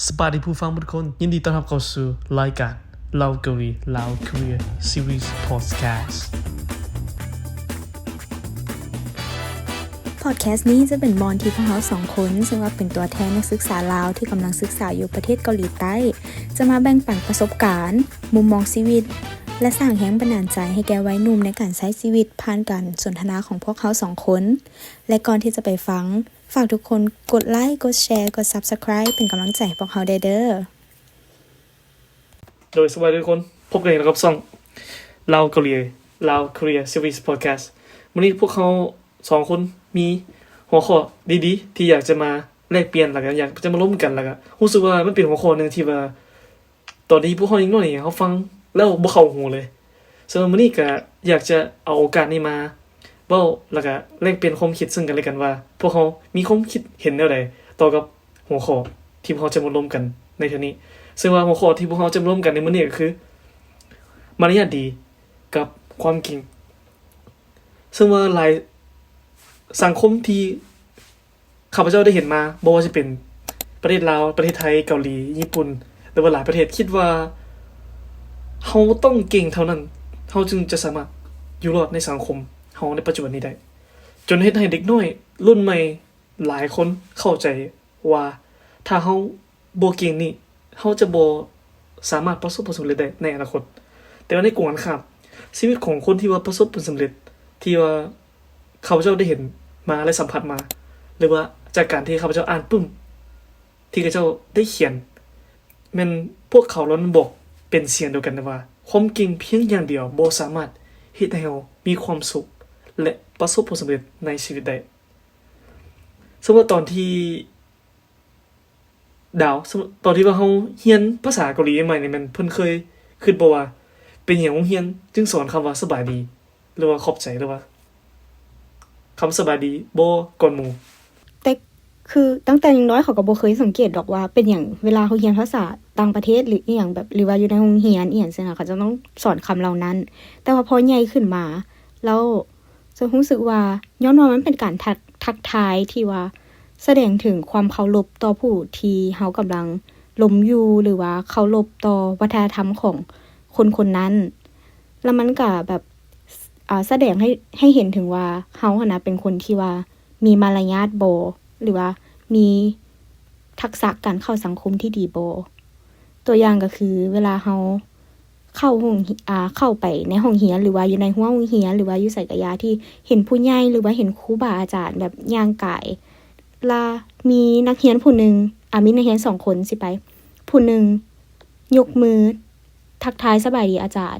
ສະບາຍດີຜູ້ຟັງທຸກຄົນ, ຍິນດີຕ້ອນຮັບເຂົ້າສູ່ລາຍການ Lao Korea Lao Korea Series Podcast. Podcast ນີ້ຈະເປັນບ່ອນທີ່ພວກເຮົາສອງຄົນ ເຊິ່ງວ່າເປັນຕົວແທນນັກສຶກສາລາວທີ່ກຳລັງສຶກສາຢູ່ປະເທດເກົາຫຼີໃຕ້ ຈະມາແບ່ງປັນປະສົບການ, ມຸມມອງຊີວິດ ແລະ ສ້າງແຮງບັນດານໃຈໃຫ້ແກ່ໄວໜຸ່ມໃນການໃຊ້ຊີວິດ ຜ່ານການສົນທະນາຂອງພວກເຮົາສອງຄົນ. ແລະ ກ່ອນທີ່ຈະໄປຟັງ, ຝາກທຸກຄົນກົດໄລ, ກົດແຊ, ກົດ Subscribe ເປັນກຳລັງໃຈໃຫ້ພວກເຮົາແດ່ເດີ້. ໂດຍ ສະບາຍດີທຸກຄົນ, ພົບກັນອີກແລ້ວກັບຊ່ອງ Lao Korea Lao Korea Series Podcast. ມື້ນີ້ພວກເຮົາສອງຄົນມີຫົວຂໍ້ດີໆ ທີ່ຢາກຈະມາແລກປ່ຽນ ແລ້ວກໍຢາກຈະມາລົມກັນ, ແລ້ວກໍຮູ້ສຶກວ່າມັນເປັນຫົວຂໍ້ໜຶ່ງທີ່ວ່າ ຕອນທີ່ພວກເຮົາຍັງນ້ອຍນີ້ ເຮົາຟັງແລ້ວບໍ່ເຂົ້າຫູເລີຍ. ສຳລັບມື້ນີ້ກໍຢາກຈະເອົາໂອກາດນີ້ມາເວົ້າ ແລ້ວກໍແລກປ່ຽນຄວາມຄິດເຊິ່ງກັນແລະກັນວ່າ ພວກເຮົາມີຄວາມຄິດເຫັນແນວໃດຕໍ່ກັບຫົວຂໍ້ທີ່ພວກເຮົາຈະມາລົມກັນໃນເທື່ອນີ້. ເຊິ່ງວ່າຫົວຂໍ້ທີ່ພວກເຮົາຈະມາລົມກັນໃນມື້ນີ້ກໍຄື ມາລະຍາດດີກັບຄວາມເກັ່ງ. ເຊິ່ງວ່າຫຼາຍສັງຄົມທີ່ ຂ້າພະເຈົ້າໄດ້ເຫັນມາ, ບໍ່ວ່າຈະເປັນປະເທດລາວ, ປະເທດໄທ, ເກົາຫຼີ, ຍີ່ປຸ່ນ ຫຼືວ່າຫຼາຍປະເທດ, ຄິດວ່າເຮົາຕ້ອງເກັ່ງເທົ່ານັ້ນ ເຮົາຈຶ່ງຈະສາມາດຢູ່ລອດໃນສັງຄົມເຮົາໃນປັດຈຸບັນນີ້ໄດ້, ຈົນເຮັດໃຫ້ເດັກນ້ອຍລຸ້ນໃໝ່ຫຼາຍຄົນເຂົ້າໃຈວ່າ ຖ້າເຮົາບໍ່ເກັ່ງນີ້ ເຮົາຈະບໍ່ສາມາດປະສົບຜົນສຳເລັດໄດ້ໃນອະນາຄົດ. ແຕ່ວ່າໃນກົງກັນຂ້າມ, ຊີວິດຂອງຄົນທີ່ວ່າປະສົບຜົນສຳເລັດ ທີ່ວ່າ ຂ້າພະເຈົ້າໄດ້ເຫັນມາ ແລະ ສຳຜັດມາ ຫຼືວ່າຈາກການທີ່ຂ້າພະເຈົ້າອ່ານປຶ້ມ ທີ່ເຂົາເຈົ້າໄດ້ຂຽນ, ແມ່ນພວກເຂົາເຫຼົ່ານັ້ນບອກເປັນສຽງດຽວກັນວ່າ ຄວາມເກັ່ງພຽງຢ່າງດຽວບໍ່ສາມາດເຮັດໃຫ້ເຮົາມີຄວາມສຸກ ແລະ ປະສົບຜົນສຳເລັດໃນຊີວິດໄດ້. ສົມມຸດຕອນທີ່ ດາວ, ຕອນທີ່ວ່າເຮົາຮຽນພາສາເກົາຫຼີໃໝ່ໆນີ້ ແມ່ນເພິ່ນເຄີຍຄິດບໍ່ວ່າ ເປັນຫຍັງໂຮງຮຽນຈຶ່ງສອນຄຳວ່າສະບາຍດີ ຫຼືວ່າຂອບໃຈ ຫຼືວ່າຄຳສະບາຍດີບໍ່ກ່ອນໝູ່? ແຕ່ຄືຕັ້ງແຕ່ຍັງນ້ອຍ ເຂົາກໍບໍ່ເຄີຍສັງເກດດອກວ່າ ເປັນຫຍັງເວລາເຮົາຮຽນພາສາຕ່າງປະເທດ ຫຼືອີ່ຫຍັງແບບ ຫຼືວ່າຢູ່ໃນໂຮງຮຽນອີ່ຫຍັງຊີ້ນະ ເຂົາຈະຕ້ອງສອນຄຳເຫຼົ່ານັ້ນ. ແຕ່ວ່າພໍໃຫຍ່ຂຶ້ນມາແລ້ວ ຈະຮູ້ສຶກວ່າ ຍ້ອນວ່າມັນເປັນການທັກ ທັກທາຍທີ່ວ່າສະແດງເຖິງຄວາມເຄົາລົບຕໍ່ຜູ້ທີ່ເຮົາກຳລັງລົມຢູ່ ຫຼືວ່າເຄົາລົບຕໍ່ວັດທະນະທຳຂອງຄົນຄົນນັ້ນ, ແລ້ວມັນກະແບບ ອາ ສະແດງໃຫ້ ໃຫ້ເຫັນເຖິງວ່າເຮົາຫັ້ນນະເປັນຄົນທີ່ວ່າມີມາລະຍາດບໍ່ ຫຼືວ່າມີທັກສະການເຂົ້າສັງຄົມທີ່ດີບໍ່. ຕົວຢ່າງກໍຄືເວລາເຮົາ ເຂົ້າໂຮງ ອາ ເຂົ້າໄປໃນຫ້ອງຮຽນ ຫຼືວ່າຢູ່ໃນຮົ້ວໂຮງຮຽນ ຫຼືວ່າຢູ່ໃສກະຢ່າ ທີ່ເຫັນຜູ້ໃຫຍ່ ຫຼືວ່າເຫັນຄູບາອາຈານແບບຍ່າງກາຍ ລະມີນັກຮຽນຜູ້ໜຶ່ງ ອາ ມີນັກຮຽນສອງຄົນຊິໄປ ຜູ້ໜຶ່ງຍົກມືທັກທາຍສະບາຍດີອາຈານ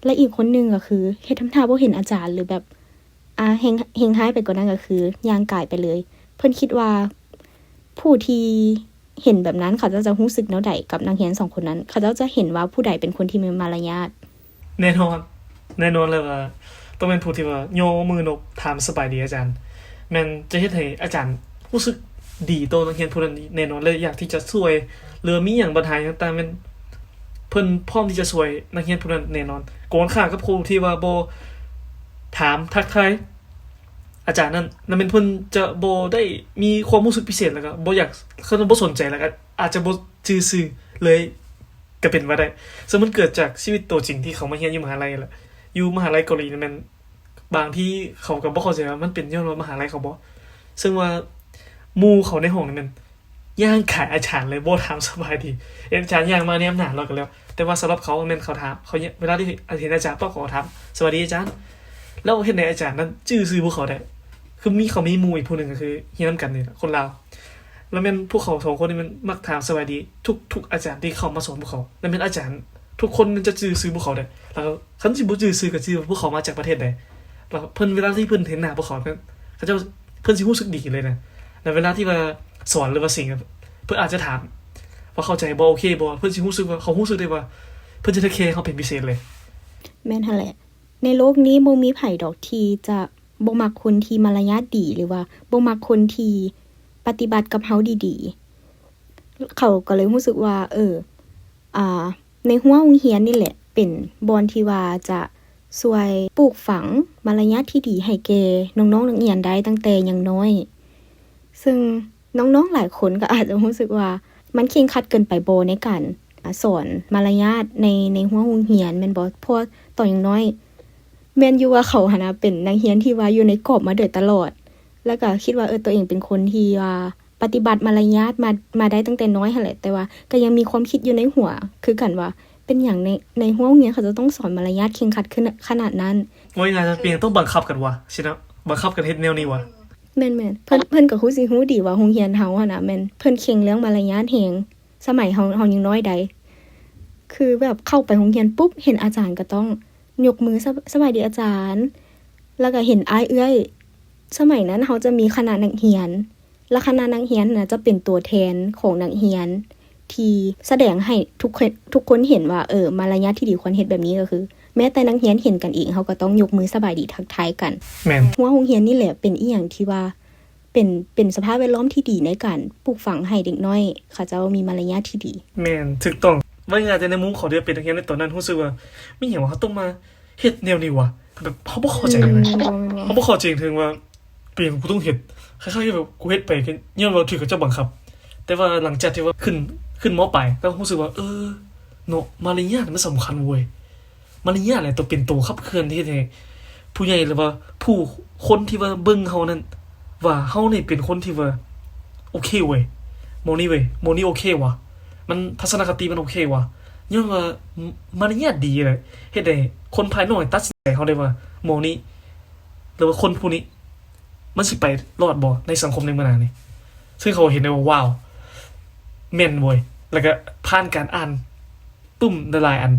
ແລະ ອີກຄົນໜຶ່ງກໍຄືເຮັດທຳທ່າບໍ່ເຫັນອາຈານ ຫຼືແບບ ອາ ແຮງ ແຮງຮ້າຍໄປກວ່ານັ້ນກໍຄືຍ່າງກາຍໄປເລີຍ. ເພິ່ນຄິດວ່າຜູ້ທີ່ເຫັນແບບນັ້ນ ເຂົາເຈົ້າຈະຮູ້ສຶກແນວໃດກັບນັກຮຽນສອງຄົນນັ້ນ? ເຂົາເຈົ້າຈະເຫັນວ່າຜູ້ໃດເປັນຄົນທີ່ມີມາລະຍາດ? ແນ່ນອນ, ແນ່ນອນເລີຍວ່າຕ້ອງແມ່ນຜູ້ທີ່ວ່າຍໍມືນົບຖາມສະບາຍດີອາຈານ, ແມ່ນຈະເຮັດໃຫ້ອາຈານຮູ້ສຶກດີຕໍ່ນັກຮຽນຜູ້ນັ້ນແນ່ນອນ ແລະ ຢາກທີ່ຈະຊ່ວຍ ຫຼືວ່າມີຫຍັງບັນຫາຫຍັງຕ່າງໆ ແມ່ນເພິ່ນພ້ອມທີ່ຈະຊ່ວຍນັກຮຽນຜູ້ນັ້ນແນ່ນອນ. ກົງກັນຂ້າມກັບຜູ້ທີ່ວ່າບໍ່ຖາມທັກທາຍ ອາຈານນັ້ນ ນັ້ນແມ່ນເພິ່ນຈະບໍ່ໄດ້ມີຄວາມຮູ້ສຶກພິເສດ ແລ້ວກໍບໍ່ຢາກ ເຂົາຈະບໍ່ສົນໃຈ ແລ້ວກໍອາດຈະບໍ່ຈື່ຊື່ເລີຍກໍເປັນໄປໄດ້. ເຊິ່ງມັນເກີດຈາກຊີວິດຕົວຈິງທີ່ເຂົາມາຮຽນຢູ່ມະຫາໄລແຫຼະ. ຢູ່ມະຫາໄລເກົາຫຼີນີ້ແມ່ນ ບາງທີເຂົາກໍບໍ່ເຂົ້າໃຈວ່າມັນເປັນຍ້ອນວ່າມະຫາໄລເຂົາບໍ່. ເຊິ່ງວ່າໝູ່ເຂົາໃນຫ້ອງນີ້ແມ່ນ ຍ່າງກາຍອາຈານເລີຍ ບໍ່ຖາມສະບາຍດີ. ເຫັນອາຈານຍ່າງມາແນມໜ້າລາວກໍແລ້ວ, ແຕ່ວ່າສຳລັບເຂົາແມ່ນເຂົາຖາມ, ເຂົາ ເວລາທີ່ເຫັນອາຈານປັບເຂົາກໍຖາມ ສະບາຍດີອາຈານ. ແລ້ວເຮັດໃຫ້ອາຈານນັ້ນຈື່ຊື່ພວກເຂົາໄດ້, ຄືມີ ເຂົາມີໝູ່ອີກຜູ້ໜຶ່ງກໍຄືຮຽນນຳກັນນີ້ແຫຼະ ຄົນລາວ. ແລ້ວແມ່ນພວກເຂົາສອງຄົນນີ້ແມ່ນມັກຖາມສະບາຍດີທຸກໆອາຈານທີ່ເຂົ້າມາສອນພວກເຂົາ. ແລ້ວແມ່ນອາຈານທຸກຄົນແມ່ນຈະຈື່ຊື່ພວກເຂົາໄດ້. ແລ້ວຄັນຊິບໍ່ຈື່ຊື່ກໍຈື່ວ່າພວກເຂົາມາຈາກປະເທດໃດ. ແລ້ວເພິ່ນ ເວລາທີ່ເພິ່ນເຫັນໜ້າພວກເຂົາ ເພິ່ນ ເຂົາເຈົ້າ ເພິ່ນຊິຮູ້ສຶກດີເລີຍນະ. ແລ້ວເວລາທີ່ວ່າສອນ ຫຼືວ່າສິງ ເພິ່ນອາດຈະຖາມວ່າເຂົ້າໃຈບໍ່ ໂອເຄບໍ່, ເພິ່ນຊິຮູ້ສຶກວ່າ ເຂົາຮູ້ສຶກໄດ້ວ່າເພິ່ນຈະ take care ເຮົາເປັນພິເສດເລີຍ. ແມ່ນຫັ້ນແຫຼະ, ໃນໂລກນີ້ບໍ່ມີໃຜດອກທີ່ຈະບໍ່ມັກຄົນທີ່ມາລະຍາດດີ ຫຼືວ່າບໍ່ມັກຄົນທີ່ປະຕິບັດກັບເຮົາດີໆ. ເຂົາກໍເລີຍຮູ້ສຶກວ່າ ເອີ ອາ ໃນຮົ້ວໂຮງຮຽນນີ້ແຫຼະ ເປັນບ່ອນທີ່ວ່າຈະຊ່ວຍປູກຝັງມາລະຍາດທີ່ດີໃຫ້ແກ່ນ້ອງໆນັກຮຽນໄດ້ຕັ້ງແຕ່ຍັງນ້ອຍ. ເຊິ່ງນ້ອງໆຫຼາຍຄົນກໍອາດຈະຮູ້ສຶກວ່າ ມັນເຄັ່ງຄັດເກີນໄປບໍ່ໃນການ ອາ ສອນມາລະຍາດໃນ ໃນຮົ້ວໂຮງຮຽນແມ່ນບໍ່? ເພາະວ່າຕອນຍັງນ້ອຍ ແມ່ນຢູ່ວ່າເຂົາຫັ້ນນະເປັນນັກຮຽນທີ່ວ່າຢູ່ໃນກອບມາໂດຍຕະຫຼອດ ແລ້ວກໍຄິດວ່າ ເອີ ຕົວເອງເປັນຄົນທີ່ວ່າປະຕິບັດມາລະຍາດມາ ມາໄດ້ຕັ້ງແຕ່ນ້ອຍຫັ້ນແຫຼະ ແຕ່ວ່າກໍຍັງມີຄວາມຄິດຢູ່ໃນຫົວຄືກັນວ່າ ເປັນຫຍັງໃນ ໃນຮົ້ວໂຮງຮຽນເຂົາຈະຕ້ອງສອນມາລະຍາດເຄັ່ງຄັດຂຶ້ນຂະໜາດນັ້ນ. ເວົ້າງ່າຍໆ ເປັນຫຍັງຕ້ອງບັງຄັບກັນວະ ຊີ້ນະ ບັງຄັບກັນເຮັດແນວນີ້ວະ. ແມ່ນໆ ເພິ່ນ ເພິ່ນກໍຮູ້ ຮູ້ດີວ່າໂຮງຮຽນເຮົາຫັ້ນນະ ແມ່ນເພິ່ນເຄັ່ງເລື່ອງມາລະຍາດແຮງ. ສະໄໝເຮົາ ເຮົາຍັງນ້ອຍໃດ໋ ຄືແບບເຂົ້າໄປໂຮງຮຽນປຸບ ເຫັນອາຈານກໍຕ້ອງຍົກມື ສະ ສະບາຍດີອາຈານ ແລ້ວກໍເຫັນອ້າຍເອື້ອຍ ສະໄໝນັ້ນເຮົາຈະມີຄະນະນັກຮຽນ ແລະ ຄະນະນັກຮຽນນະຈະເປັນຕົວແທນຂອງນັກຮຽນ ທີ່ສະແດງໃຫ້ທຸກຄົນ ທຸກຄົນເຫັນວ່າ ເອີ ມາລະຍາດທີ່ດີຄວນເຮັດແບບນີ້ກໍຄື ແມ້ແຕ່ນັກຮຽນເຫັນກັນເອງ ເຮົາກໍຕ້ອງຍົກມືສະບາຍດີທັກທາຍກັນ. ແມ່ນ. ຮົ້ວໂຮງຮຽນນີ້ແຫຼະເປັນອີ່ຫຍັງທີ່ວ່າ ເປັນ ເປັນສະພາບແວດລ້ອມທີ່ດີໃນການປູກຝັງໃຫ້ເດັກນ້ອຍເຂົາເຈົ້າມີມາລະຍາດທີ່ດີ. ແມ່ນ ຖືກຕ້ອງ. ເວົ້າງ່າຍໆ ແຕ່ໃນມຸມຂອງທີ່ເປັນນັກຮຽນໃນຕອນນັ້ນ ຮູ້ສຶກວ່າ ມີຫຍັງວະ ເຮົາຕ້ອງມາເຮັດແນວນີ້ວະ ແບບເຮົາບໍ່ເຂົ້າໃຈເລີຍ. ອືມ ເຮົາບໍ່ເຂົ້າໃຈເຖິງວ່າ ເປັນຫຍັງກູຕ້ອງເຮັດ ຄ້າຍໆ ແບບກູເຮັດໄປກໍຍ້ອນວ່າຖືກເຂົາເຈົ້າບັງຄັບ. ແຕ່ວ່າຫຼັງຈາກທີ່ວ່າຂຶ້ນ ຂຶ້ນ ມ.ປາຍ ກໍຮູ້ສຶກວ່າ ເອີ ເນາະ ມາລະຍາດມັນສຳຄັນເວີຍ. ມາລະຍາດແຫຼະ ໂຕເປັນໂຕຂັບເຄື່ອນທີ່ເຮັດໃຫ້ຜູ້ໃຫຍ່ ຫຼືວ່າຜູ້ຄົນທີ່ວ່າເບິ່ງເຮົານັ້ນ ວ່າເຮົານີ້ເປັນຄົນທີ່ວ່າໂອເຄເວີຍ ໝໍນີ້ເວີຍ ໝໍນີ້ໂອເຄວະ ມັນ ທັດສະນະຄະຕິມັນໂອເຄວະ. ຍ້ອນວ່າ ມ- ມາລະຍາດດີແຫຼະ ເຮັດໃຫ້ຄົນພາຍນອກຕັດສິນໃຈເຮົາໄດ້ວ່າ ໝໍນີ້ ຫຼືວ່າຄົນຜູ້ນີ້ ມັນຊິໄປລອດບໍ່ໃນສັງຄົມໃນມື້ໜ້ານີ້. ເຊິ່ງເຂົາເຫັນໄດ້ວ່າ ວ້າວ ແມ່ນເວີຍ. ແລ້ວກໍຜ່ານການອ່ານປຶ້ມຫຼາຍໆອັ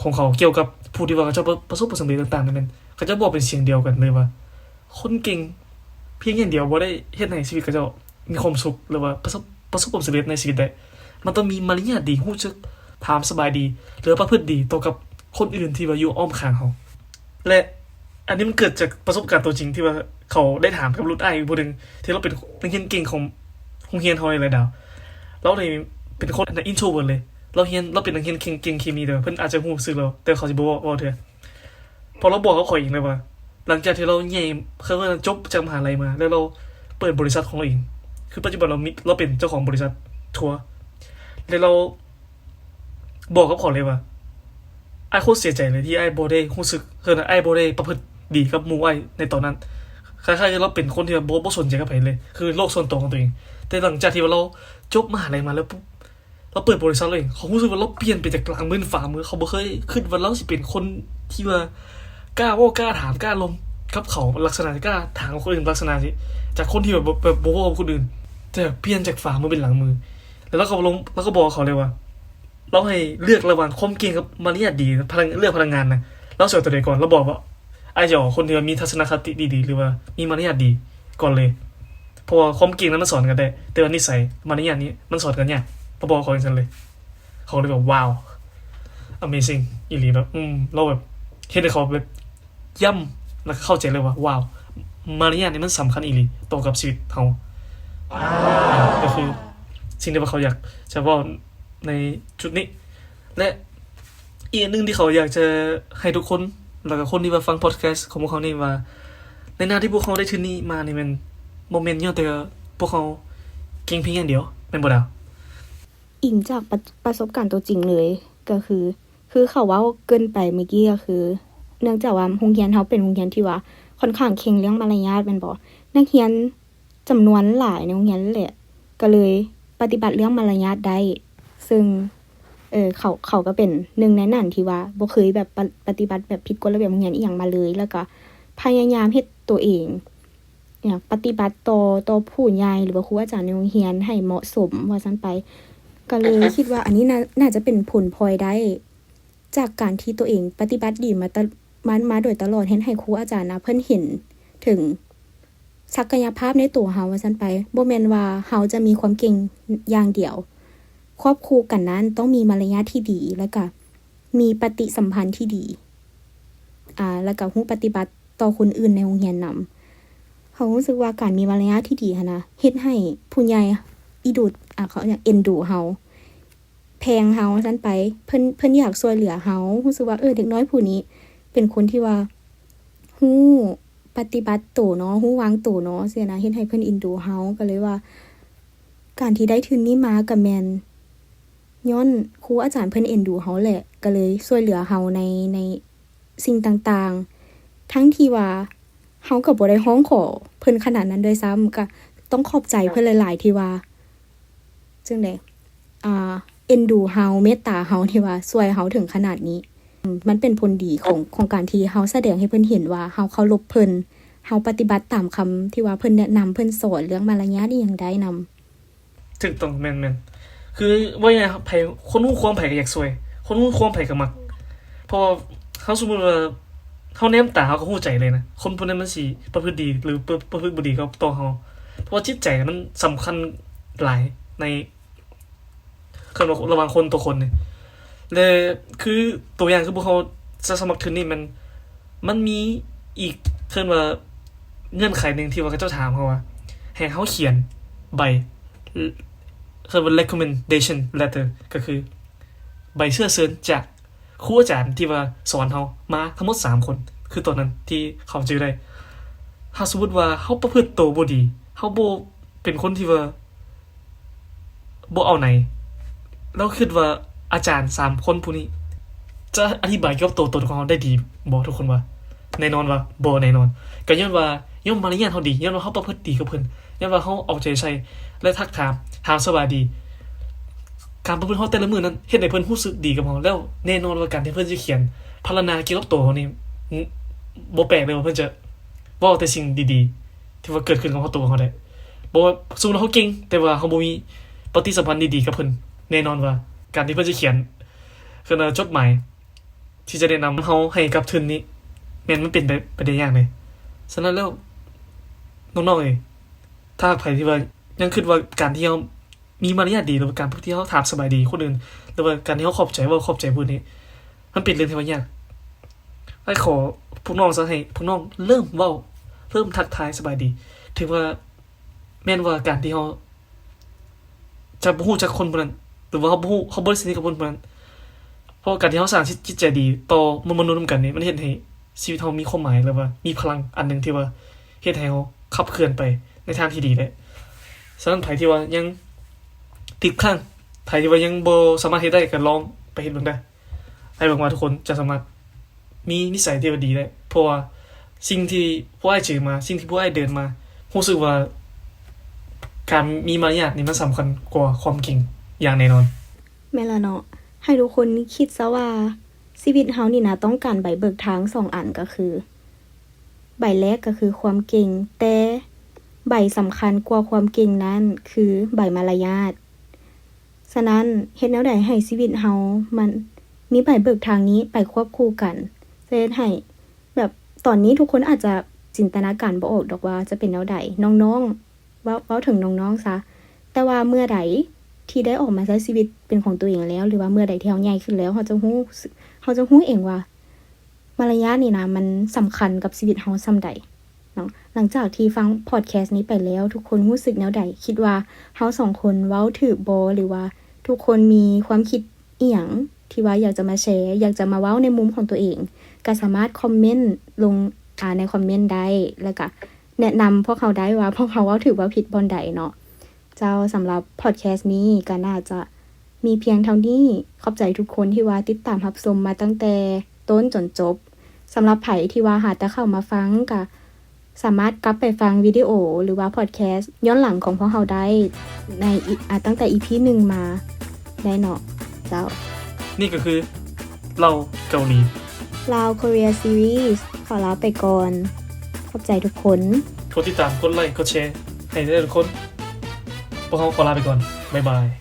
ນຂອງເຂົາກ່ຽວກັບຜູ້ທີ່ວ່າເຂົາເຈົ້າປະ ປະສົບຜົນສຳເລັດຕ່າງໆນັ້ນແມ່ນ ເຂົາເຈົ້າບອກເປັນສຽງດຽວກັນເລີຍວ່າ ຄົນເກັ່ງພຽງຢ່າງດຽວບໍ່ໄດ້ເຮັດໃຫ້ຊີວິດເຂົາເຈົ້າມີຄວາມສຸກ ຫຼືວ່າປະສົບ ປະສົບຄວາມສຳເລັດໃນຊີວິດໄດ້. ມັນຕ້ອງມີມາລະຍາດດີ ຮູ້ຈັກຖາມສະບາຍດີ ຫຼືວ່າປະພຶດດີຕໍ່ກັບຄົນອື່ນທີ່ວ່າຢູ່ອ້ອມຂ້າງເຮົາ. ແລະ ອັນນີ້ມັນເກີດຈາກປະສົບການຕົວຈິງທີ່ວ່າເຂົາໄດ້ຖາມກັບລຸ້ນອ້າຍຜູ້ໜຶ່ງ ທີ່ລາວເປັນນັກຮຽນເກັ່ງຂອງໂຮງຮຽນເຮົານີ້ແຫຼະດາວ. ລາວນີ້ເປັນຄົນ introvert ເລີຍ. ລາວຮຽນ ລາວເປັນນັກຮຽນເກັ່ງ ເກັ່ງເຄມີ ແຕ່ວ່າເພິ່ນອາດຈະຮູ້ສຶກແລ້ວ ແຕ່ເຂົາຊິບໍ່ເວົ້າເທື່ອ. ເພາະລາວບອກກັບຂ້ອຍເອງເລີຍວ່າ ຫຼັງຈາກທີ່ລາວໃຫຍ່ ເຂົາເອີ້ນວ່າຈົບຈາກມະຫາໄລມາ ແລ້ວລາວເປີດບໍລິສັດຂອງລາວເອງ. ຄືປັດຈຸບັນລາວມີ ລາວເປັນເຈົ້າຂອງບໍລິສັດທົວ ແລ້ວລາວ ບອກກັບເຂົາເລີຍວ່າ ອ້າຍໂຄດເສຍໃຈເລີຍທີ່ອ້າຍບໍ່ໄດ້ຮູ້ສຶກ ຄືອ້າຍບໍ່ໄດ້ປະພຶດດີກັບໝູ່ອ້າຍໃນຕອນນັ້ນ. ຄ້າຍໆ ລາວເປັນຄົນທີ່ແບບບໍ່ ບໍ່ສົນໃຈກັບໃຜເລີຍ ຄືໂລກສ່ວນຕົວຂອງຕົວເອງ. ແຕ່ຫຼັງຈາກທີ່ວ່າລາວຈົບມະຫາໄລມາແລ້ວປຸບ ລາວເປີດບໍລິສັດລາວເອງ ເຂົາຮູ້ສຶກວ່າລາວປ່ຽນໄປຈາກຫຼັງມືນຝາມື. ເຂົາບໍ່ເຄີຍຄິດວ່າລາວຊິເປັນຄົນທີ່ວ່າກ້າເວົ້າ ກ້າຖາມ ກ້າລົມກັບເຂົາ ລັກສະນະທີ່ກ້າຖາມກັບຄົນອື່ນ ລັກສະນະທີ່ ຈາກຄົນທີ່ແບບ ແບບບໍ່ເວົ້າກັບຄົນອື່ນ ແຕ່ປ່ຽນຈາກຝາມືເປັນຫຼັງມື. ແລ້ວລາວກໍລົງ ລາວກໍບອກເຂົາເລີຍວ່າ ລາວໃຫ້ເລືອກລະຫວ່າງຄວາມເກັ່ງກັບມາລະຍາດດີ ພະນັກ ເລືອກພະນັກງານນະ ລາວຊິເອົາຕົວໃດກ່ອນ? ລາວບອກວ່າ ອ້າຍຈະເອົາຄົນທີ່ວ່າມີທັດສະນະຄະຕິດີໆ ຫຼືວ່າມີມາລະຍາດດີກ່ອນເລີຍ ເພາະວ່າຄວາມເກັ່ງນັ້ນມັນສອນກັນໄດ້ ແຕ່ວ່ານິໄສ ມາລະຍາດນີ້ມັນສອນກັນຍາກ. ລາວບອກເຂົາຈັ່ງຊັ້ນເລີຍ. ເຂົາເລີຍແບບ ວ້າວ amazing ອີ່ຫຼີ ແບບ ອືມ ລາວແບບເຮັດໃຫ້ເຂົາແບບ ຢ້ຳ ແລ້ວກໍເຂົ້າໃຈເລີຍວ່າ ວ້າວ ມາລະຍາດນີ້ມັນສຳຄັນອີ່ຫຼີຕໍ່ກັບຊີວິດເຮົາ. ອ່າ ກໍຄືສິ່ງທີ່ວ່າເຂົາຢາກຈະເວົ້າໃນຈຸດນີ້ ແລະ ອີກອັນໜຶ່ງທີ່ເຂົາຢາກຈະໃຫ້ທຸກຄົນ ແລ້ວກໍຄົນທີ່ວ່າຟັງ podcast ຂອງພວກເຮົານີ້ວ່າ ໃນໜ້າທີ່ພວກເຮົາໄດ້ທຶນນີ້ມານີ້ແມ່ນ ບໍ່ແມ່ນຍ້ອນແຕ່ພວກເຮົາເກັ່ງພຽງຢ່າງດຽວ ແມ່ນບໍ່ດາວ? ອີງຈາກປະ ປະສົບການຕົວຈິງເລີຍ ກໍຄື ຄືເຂົາເວົ້າເກີນໄປເມື່ອກີ້ ກໍຄື ເນື່ອງຈາກວ່າໂຮງຮຽນເຮົາເປັນໂຮງຮຽນທີ່ວ່າຂ້ອນຂ້າງເຄັ່ງເລື່ອງມາລະຍາດແມ່ນບໍ່? ນັກຮຽນຈຳນວນຫຼາຍໃນໂຮງຮຽນແຫຼະ ກໍເລີຍປະຕິບັດເລື່ອງມາລະຍາດໄດ້ ເຊິ່ງ ເອີ ເຂົາ ເຂົາກໍເປັນໜຶ່ງໃນນັ້ນທີ່ວ່າບໍ່ເຄີຍແບບປະ ປະຕິບັດແບບຜິດກົດລະບຽບໂຮງຮຽນອີ່ຫຍັງມາເລີຍ ແລ້ວກໍພະຍາຍາມເຮັດຕົວເອງ ຫຍັງ ປະຕິບັດຕໍ່ ຕໍ່ຜູ້ໃຫຍ່ ຫຼືວ່າຄູອາຈານໃນໂຮງຮຽນໃຫ້ເໝາະສົມວ່າຊັ້ນໄປ. ກໍເລີຍຄິດວ່າອັນນີ້ໜ້າ ໜ້າຈະເປັນຜົນພອຍໄດ້ ຈາກການທີ່ຕົວເອງປະຕິບັດດີມາຕະ ມາ ມາໂດຍຕະຫຼອດ ເຮັດໃຫ້ຄູອາຈານນະ ເພິ່ນເຫັນເຖິງສັກກະຍະພາບໃນຕົວເຮົາວ່າຊັ້ນໄປ. ບໍ່ແມ່ນວ່າເຮົາຈະມີຄວາມເກັ່ງຢ່າງດຽວ, ຄວບຄູ່ກັນນັ້ນຕ້ອງມີມາລະຍາດທີ່ດີ ແລ້ວກະມີປະຕິສຳພັນທີ່ດີ ອາ ແລ້ວກະຮູ້ປະຕິບັດ ຕໍ່ຄົນອື່ນໃນໂຮງຮຽນນຳ. ເຮົາຮູ້ສຶກວ່າການມີມາລະຍາດທີ່ດີຫັ້ນນະ ເຮັດໃຫ້ຜູ້ໃຫຍ່ອີດູ ອາ ເຂົາເອີ້ນຫຍັງ ເອັນດູເຮົາ ແພງເຮົາວ່າຊັ້ນໄປ. ເພິ່ນ ເພິ່ນຢາກຊ່ວຍເຫຼືອເຮົາ ຮູ້ສຶກວ່າ ເອີ ເດັກນ້ອຍຜູ້ນີ້ເປັນຄົນທີ່ວ່າຮູ້ປະຕິບັດໂຕເນາະ ຮູ້ວາງໂຕເນາະ ຊີ້ນະ ເຮັດໃຫ້ເພິ່ນເອັນດູເຮົາ. ກໍເລີຍວ່າ ການທີ່ໄດ້ທຶນນີ້ມາກໍແມ່ນ ຍ້ອນຄູອາຈານເພິ່ນເອັນດູເຮົາແຫຼະ ກໍເລີຍຊ່ວຍເຫຼືອເຮົາໃນ ໃນສິ່ງຕ່າງໆ ທັງທີ່ວ່າເຮົາກໍບໍ່ໄດ້ຮ້ອງຂໍເພິ່ນຂະໜາດນັ້ນດ້ວຍຊ້ຳ. ກໍຕ້ອງຂອບໃຈເພິ່ນຫຼາຍໆ ທີ່ວ່າ ຈັ່ງໃດ ອ່າ ເອັນດູເຮົາ ເມດຕາເຮົາ ທີ່ວ່າຊ່ວຍເຮົາເຖິງຂະໜາດນີ້. ອາ ມັນເປັນຜົນດີຂອງ ຂອງການທີ່ເຮົາສະແດງໃຫ້ເພິ່ນເຫັນວ່າເຮົາເຄົາລົບເພິ່ນ, ເຮົາປະຕິບັດຕາມຄຳທີ່ວ່າເພິ່ນແນະນຳ, ເພິ່ນສອນເລື່ອງມາລະຍາດອີ່ຫຍັງໄດ້ນຳ. ຖືກຕ້ອງ ແມ່ນໆ ຄືເວົ້າງ່າຍໆ ໃຜ ຄົນຮູ້ຄວາມໃຜກໍຢາກຊ່ວຍ, ຄົນຮູ້ຄວາມໃຜກໍມັກ. ເພາະວ່າເຮົາ ສົມມຸດວ່າເຮົາແນມຕາ ເຮົາກໍຮູ້ໃຈເລີຍນະ ຄົນຜູ້ນັ້ນມັນຊິປະພຶດດີ ຫຼື ປະ ປະພຶດບໍ່ດີກັບຕໍ່ເຮົາ. ເພາະວ່າຈິດໃຈມັນສຳຄັນຫຼາຍໃນ ເອີ້ນວ່າລະຫວ່າງຄົນຕໍ່ຄົນນີ້ ແລະ ຄືຕົວຢ່າງ ຄືພວກເຮົາຈະສະໝັກທຶນນີ້ ມັນ ມັນມີອີກ ເອີ້ນວ່າເງື່ອນໄຂໜຶ່ງ ທີ່ວ່າເຂົາເຈົ້າຖາມເຮົາວ່າ ໃຫ້ເຮົາຂຽນໃບ ເອີ້ນວ່າ recommendation letter ກໍຄືໃບເຊື້ອເຊີນຈາກຄູອາຈານທີ່ວ່າສອນເຮົາມາທັງໝົດສາມຄົນ. ຄືຕອນນັ້ນທີ່ເຂົາຈື່ໄດ້ ຖ້າສົມມຸດວ່າເຮົາປະພຶດໂຕບໍ່ດີ ເຮົາບໍ່ເປັນຄົນທີ່ວ່າ ບໍ່ເອົາໃນ ແລ້ວຄິດວ່າອາຈານສາມຄົນຜູ້ນີ້ຈະອະທິບາຍກ່ຽວກັບຕົວຕົນຂອງເຮົາໄດ້ດີບໍ່? ທຸກຄົນວ່າ ແນ່ນອນວ່າບໍ່ແນ່ນອນ. ກໍຍ້ອນວ່າ ຍ້ອນມາລະຍາດເຮົາດີ, ຍ້ອນວ່າເຮົາປະພຶດດີກັບເພິ່ນ, ຍ້ອນວ່າເຮົາເອົາໃຈໃສ່ ແລະ ທັກຖາມ, ຖາມສະບາຍດີ. ການປະພຶດເຮົາແຕ່ລະມື້ນັ້ນ ເຮັດໃຫ້ເພິ່ນຮູ້ສຶກດີກັບເຮົາ, ແລ້ວແນ່ນອນວ່າການທີ່ເພິ່ນຈະຂຽນພັນລະນາກ່ຽວກັບຕົວເຮົານີ້ ບໍ່ແປກເລີຍວ່າເພິ່ນຈະເວົ້າແຕ່ສິ່ງດີໆ ທີ່ວ່າເກີດຂຶ້ນກັບຕົວເຮົາໄດ້. ບໍ່ວ່າສົມມຸດເຮົາເກັ່ງ ແຕ່ວ່າເຮົາບໍ່ມີປະຕິສຳພັນດີໆກັບເພິ່ນ, ແນ່ນອນວ່າການທີ່ເພິ່ນຈະຂຽນ ເອີ້ນວ່າຈົດໝາຍທີ່ຈະແນະນຳເຮົາໃຫ້ກັບທຶນນີ້ ແມ່ນມັນເປັນໄປ ໄປໄດ້ຍາກເດ້. ສະນັ້ນແລ້ວ ນ້ອງໆເອີຍ ຖ້າຫາກໃຜທີ່ວ່າຍັງຄິດວ່າການທີ່ເຮົາມີມາລະຍາດດີ ຫຼືວ່າການທີ່ເຮົາຖາມສະບາຍດີຄົນອື່ນ ຫຼືວ່າການທີ່ເຮົາຂອບໃຈ ເວົ້າຂອບໃຈຜູ້ອື່ນນີ້ ມັນເປັນເລື່ອງທີ່ວ່າຍາກ. ອ້າຍຂໍພວກນ້ອງຊະ ໃຫ້ພວກນ້ອງເລີ່ມເວົ້າ ເລີ່ມທັກທາຍສະບາຍດີ. ເຖິງວ່າແມ່ນວ່າການທີ່ເຮົາຈະບໍ່ຮູ້ຈັກຄົນຜູ້ນັ້ນ ຫຼືວ່າເຮົາບໍ່ຮູ້ ເຮົາບໍ່ໄດ້ສະໜິດກັບຄົນຜູ້ນັ້ນ ເພາະວ່າການທີ່ເຮົາສ້າງຈິດໃຈດີຕໍ່ມວນມະນຸດນຳກັນນີ້ ມັນເຮັດໃຫ້ຊີວິດເຮົາມີຄວາມໝາຍ ຫຼືວ່າມີພະລັງອັນໜຶ່ງທີ່ວ່າເຮັດໃຫ້ເຮົາຂັບເຄື່ອນໄປໃນທາງທີ່ດີໄດ້. ສະນັ້ນໃຜທີ່ວ່າຍັງຕິດຄ້າງ ໃຜທີ່ວ່າຍັງບໍ່ສາມາດເຮັດໄດ້ ກໍລອງໄປເຮັດເບິ່ງເດີ. ອ້າຍຫວັງວ່າທຸກຄົນຈະສາມາດມີນິໄສທີ່ວ່າດີໄດ້ ເພາະວ່າສິ່ງທີ່ພວກອ້າຍເຈີມາ ສິ່ງທີ່ພວກອ້າຍເດີນມາ ຮູ້ສຶກວ່າການມີມາລະຍາດນີ້ມັນສຳຄັນກວ່າຄວາມເກັ່ງຢ່າງແນ່ນອນ. ແມ່ນລະເນາະ ໃຫ້ທຸກຄົນຄິດຊະວ່າ ຊີວິດເຮົານີ້ນະ ຕ້ອງການໃບເບີກທາງສອງອັນ ກໍຄື ໃບແລກກໍຄືຄວາມເກັ່ງ, ແຕ່ໃບສຳຄັນກວ່າຄວາມເກັ່ງນັ້ນຄືໃບມາລະຍາດ. ສະນັ້ນ ເຮັດແນວໃດໃຫ້ຊີວິດເຮົາມັນມີໃບເບີກທາງນີ້ໄປຄວບຄູ່ກັນ ຈະເຮັດໃຫ້ ແບບ ຕອນນີ້ທຸກຄົນອາດຈະຈິນຕະນາການບໍ່ອອກດອກວ່າຈະເປັນແນວໃດ. ນ້ອງໆ ເວົ້າ ເວົ້າເຖິງນ້ອງໆຊະ ແຕ່ວ່າເມື່ອໃດທີ່ໄດ້ອອກມາໃຊ້ຊີວິດເປັນຂອງຕົວເອງແລ້ວ ຫຼືວ່າເມື່ອໃດທີ່ເຮົາໃຫຍ່ຂຶ້ນແລ້ວ ເຮົາຈະຮູ້ ເຮົາຈະຮູ້ເອງວ່າ ມາລະຍາດນີ້ນະ ມັນສຳຄັນກັບຊີວິດເຮົາສ່ຳໃດເນາະ. ຫຼັງຈາກທີ່ຟັງພອດແຄສນີ້ໄປແລ້ວ ທຸກຄົນຮູ້ສຶກແນວໃດ? ຄິດວ່າເຮົາສອງຄົນເວົ້າຖືກບໍ່? ຫຼືວ່າທຸກຄົນມີຄວາມຄິດອີ່ຫຍັງທີ່ວ່າຢາກຈະມາແຊ, ຢາກຈະມາເວົ້າໃນມຸມຂອງຕົວເອງ ກໍສາມາດຄອມເມັນລົງ ອາ ໃນຄອມເມັນໄດ້ ແລ້ວກະແນະນຳພວກເຮົາໄດ້ວ່າພວກເຮົາເວົ້າຖືກເວົ້າຜິດບ່ອນໃດເນາະ. ເຈົ້າ, ສຳລັບພອດແຄສນີ້ກໍໜ້າຈະມີພຽງເທົ່ານີ້. ຂອບໃຈທຸກຄົນທີ່ວ່າຕິດຕາມຮັບຊົມມາຕັ້ງແຕ່ຕົ້ນຈົນຈົບ. ສຳລັບໃຜທີ່ວ່າຫາແຕ່ເຂົ້າມາຟັງ ກໍສາມາດກັບໄປຟັງວິດີໂອ ຫຼືວ່າພອດແຄສຍ້ອນຫຼັງຂອງພວກເຮົາໄດ້ໃນ ອາ ຕັ້ງແຕ່ອີພີໜຶ່ງມາໄດ້ເນາະ. ເຈົ້າ, ນີ້ກໍຄືເລົ່າເກົາຫຼີ Lao Korea Series ຂໍລາໄປກ່ອນ. ຂອບໃຈທຸກຄົນ. ກົດຕິດຕາມ, ກົດໄລ, ກົດແຊໃຫ້ເດີທຸກຄົນ. ພວກເຮົາຂໍລາໄປກ່ອນ. ບາຍບາຍ.